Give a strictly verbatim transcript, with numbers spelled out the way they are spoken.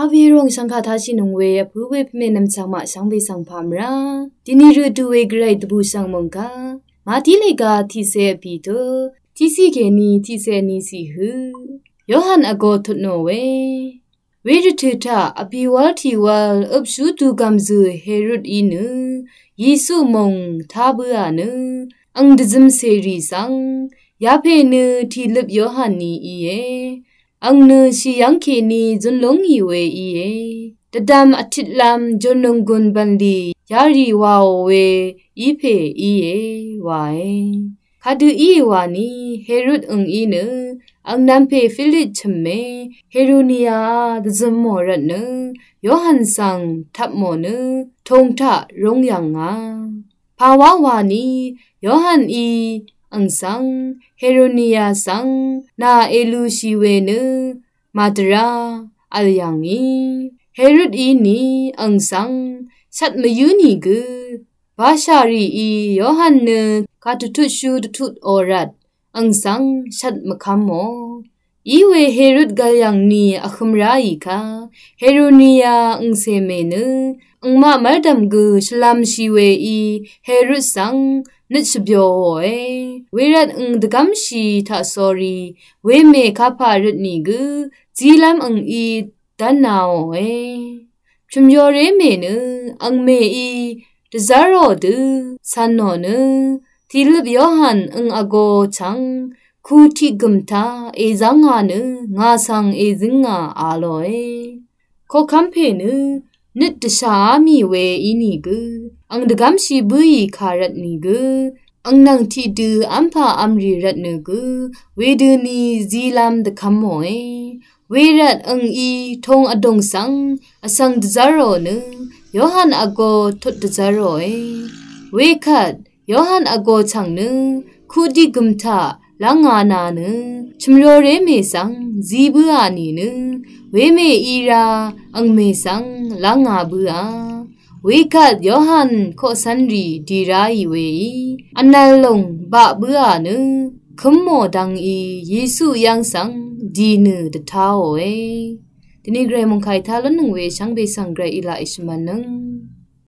Aviròng shvngkà tashìnøng we vpǿ we pvmè nvmchvng maq shvngbe svng pà mvrá. Dini rø du we gvray dvbù shv̀ng mòngkà. Màtí lèga tiqsè vpì tø tiqsè kèní tiqsè ní sì hø. Yohan vgō tut nò we. Wervtø̀ taq vbì wv́l tì wv́l øpshú dugv̀m zø̀ Herod í nø Yesu mòng tá bǿà nø ang dvzøm cèrì svng yapè nø tìløp Yohan ní íe. Ang nø shì yv́ng kèní zunlúng ì we íe. Dvdvm vtitlv́m jùnøng gùn bv̀nlì yarì waò we í pè íe wae. Kadø íe wani Herod øng í nø ang nvmpè Philip chø̀mme Heronia dvzøm mò rvtnø Yohan svng tvp mò nø tòng taq rúng yv̀ngà. Pàwá wani Yohan í ang svng Heronia svng nà èlushì we nø màdvrá vl yv̀ngì. Herod í ní ang svng shvt mvyǿ nìgø bashà rìí Yohan nø kàdvtutshú dvtutò rvt ang svng shvt mvkv́mò. Í we Herod gv̀l yv̀ng ní vhø̄m ráì kà Heronia angcè mè nø angmaq mv́rdv̀m gø shvlv̄mshì weí Herod svng nøt shvbyòòe. Wervt ang dvgv́mshì taq sórí wemè kapà rvt nìgø zilv́m ang í dv́nāòe. Chø̀myoré mè nø ang mèí dvzv́rò dø cv̀nò nø tìløp Yohan ang vgō chv̀ng ku tiq gø̀m taq èzv́ngā nø ngà svng èzǿngà a lòe. Koqkv́m pè nø nøt dvshàá mì we í nìgø ang dvgv́mshì bǿì kà rvt nìgø ang nvng tiqdø v́mpà v́mrì rvtnø gø wedøni zilv́m dvkv́mòe. Wervt ang í tong vdùng svng vsvng dvzv́rò nø Yohan vgō tut dvzv́ròe. Wekvt Yohan vgō chv̀ng nø kuqdi gø̀m taq lv́ngā nà nø chø̀myoré mè svng zi bǿà nìnø wemè í rá ang mè svng lv́ngā bǿà. Wekvt Yohan koqcv́nrì dì ráì weí vnvl lòng baq bǿà nø kø̀mmò dvngí Yesu yv́ng svng dì nø dvtáòe. Dvni gvray mòngkàì tá lúnnøng we shvngbe svng gvray í laq í shvmv̄nnøng.